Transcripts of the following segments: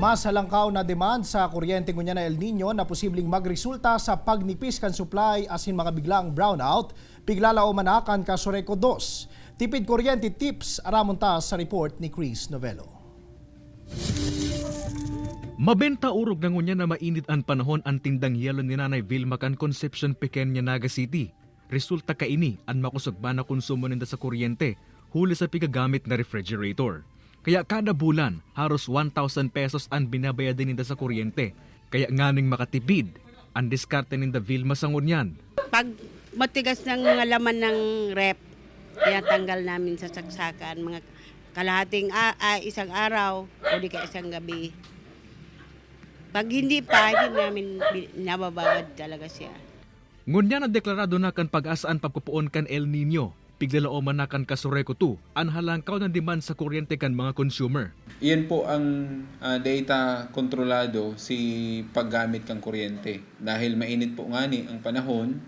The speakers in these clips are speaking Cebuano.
Mas halangkaw na demand sa kuryente ngunya na El Nino na posibleng magresulta sa pagnipis kan supply asin mga biglaang brownout, piglalao man kan Casureco 2. Tipid kuryente tips, aramon ta sa report ni Chris Novello. Mabenta urog na ngunya na mainit ang panahon ang tindang yelo ni Nanay Vilma kan Concepcion Pequeña, Naga City. Resulta kaini ang makusog ba na konsumo ninda sa kuryente huli sa pigagamit na refrigerator. Kaya kada bulan, halos 1,000 pesos ang binabayad ninda sa kuryente. Kaya nganing makatipid ang diskarte ninda Vilma sa ngunyan. Pag matigas ng mga laman ng ref, tinatanggal namin sa saksakan. Mga kalahating isang araw o di kaya isang gabi. Pag hindi pa, hindi namin nabababad talaga siya. Ngunya na deklarado na kan PAGASA an pagpupuon kan El Nino. Piglalao man na kan Casureco 2 ang halangkaw ng demand sa kuryente kan mga consumer. Iyan po ang data kontrolado si paggamit ng kuryente. Dahil mainit po ngani ang panahon,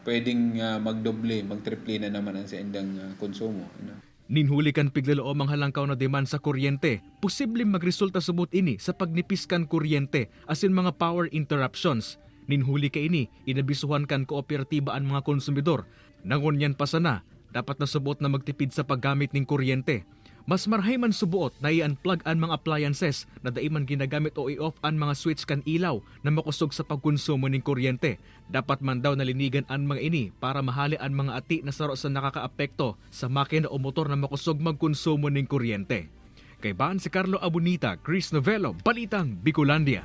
pwedeng magdoble, magtriple na naman ang saindang konsumo. Ano? Ninhuli kan piglalao ang halangkaw na demand sa kuryente, posibleng magresulta subot ini sa pagnipis kan kuryente asin mga power interruptions. Ninhuli kaini, inabisuhan kan kooperatiba ang mga konsumidor. Nangunyan pa sana, dapat na subot na magtipid sa paggamit ng kuryente. Mas marhay man subuot na i-unplug ang mga appliances na dai man ginagamit o i-off ang mga switch kan ilaw na makusog sa pagkonsumo ng kuryente. Dapat man daw nalinigan ang mga ini para mahali ang mga ati na saro sa nakakaapekto sa makina o motor na makusog magkonsumo ng kuryente. Kaibahan si Carlo Abunita, Chris Novello, Balitang Bicolandia.